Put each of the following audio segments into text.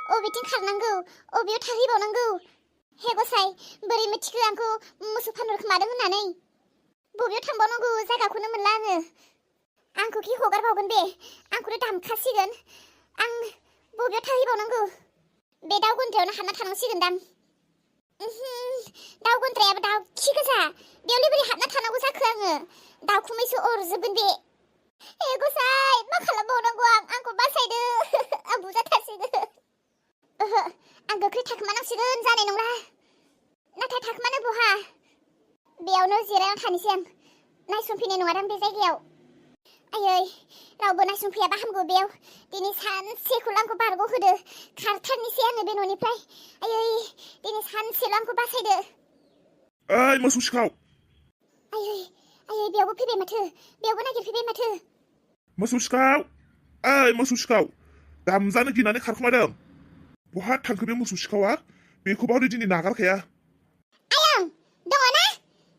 अबेथिं खारनांगौ अबेयाव थाहैबावनांगौ हे गसाइ बोरै मिथिखो आंखौ मोसौ फानहरखोमादों होननानै बबेयाव थांबावनांगौ जायगाखौनो मोनला आंखौ कि हगारबावगोन बे आंखौनो दामखासिगोन आं बबेयाव थाहैबावनांगौ बे दाउ गन्द्रायावनो हाबना थानांसिगोनदां दाउ गन्द्रायाबो दाउ खि गोजा बेयावलाय बोरै हाबना थानांगौ जाखो आङो दाउखुमैसो अरजोबगोन बे हे गसाइ मा खालामबावनांगौ आंखौ बासायदो आं बुजाथारसिगोन ओहो आं गोख्रै थाखोमानांसिगोन जानाय नंला नाथाय थाखोमानो बहा बेयावनो जिरायना थानोसै आं नायसंफैनाय नङादां बे जायगायाव आयै रावबो नायसंफैयाबा हामगौ बेयाव दिनै सानसेखौल' आंखौ बारग'होदो खारथारनोसै आङो बे न'निफ्राय आयै दिनै सानसेल' आंखौ बासायदो ओइ मोसौ सिखाव आयै बेयावबो फैबाय माथो बेयावबो नागिरफैबाय माथो मोसौ सिखाव ओइ मोसौ सिखाव दामजानो गिनानै खारखोमादों बहा थांखो बे मोसौ सिखावा बेखौबा हनै दिनै नागारखाया आयं दङ ना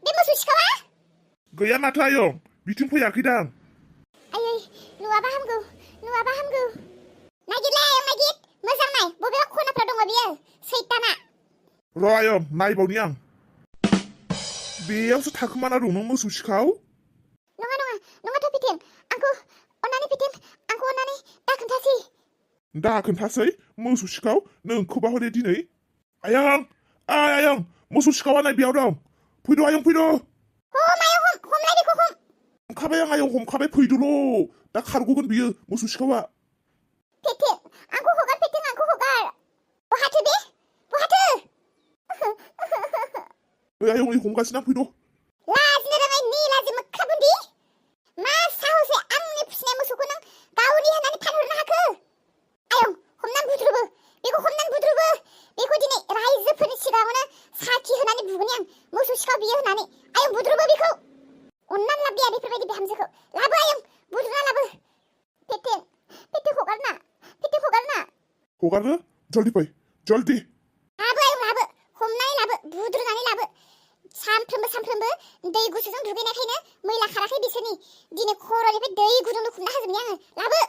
बे मोसौ सिखावा गैया माथो आयं बिथिं फैयाखैदां आयै नुवाबा हामगौ नागिरलाय आयं नागिर मोजां नाय बबेबा खनाफ्राव दङ बियो सैताना र' आयं नायबावनि आं बेयावसो थाखोमाना दं नों मोसौ सिखाव नङाथ' फिथिं आंखौ अननानै दा खोन्थासै मोसौ सिखाव नोंखौबा हले दिनै आयं मोसौ सिखावा नाय बेयाव दं फैद' आयं फैद' हमलाय बेखौ हम हमखाबाय आं आयं हमखाबाय फैदोल' दा खारग'गोन बियो मोसौ सिखावा फिथिं आंखौ हगार बहाथो बे बहाथो आयं नै हमगासिनो आं फैद' लाजिनो रोङै निलाजि मोख्रा बुन्दि मा साहसै आंनि फिसिनाय मोसौखौ नों गावनि होननानै फानहरनो हाखो आयं हमनानै बुद्रुबो बेखौ दिनै रायजोफोरनि सिगाङावनो साखि होनानै बुगोन आं मोसौ सिखाव बियो होननानै आयं बुद्रुबो बेखौ अननानै लाबोया बेफोरबायदि बिहामजोखौ लाबो आयं बुद्रुना लाबो फिथिं हगारना हगारनो जल्दि फै जल्दि लाबो आयं लाबो हमनानै लाबो बुद्रुनानै लाबो सानफ्रोमबो दै गुसुजों दुगैनायखायनो मैला खाराखै बिसोरनि दिनै खर'निफ्राय दै गुदुं लुखुमना होजोबनि आङो लाबो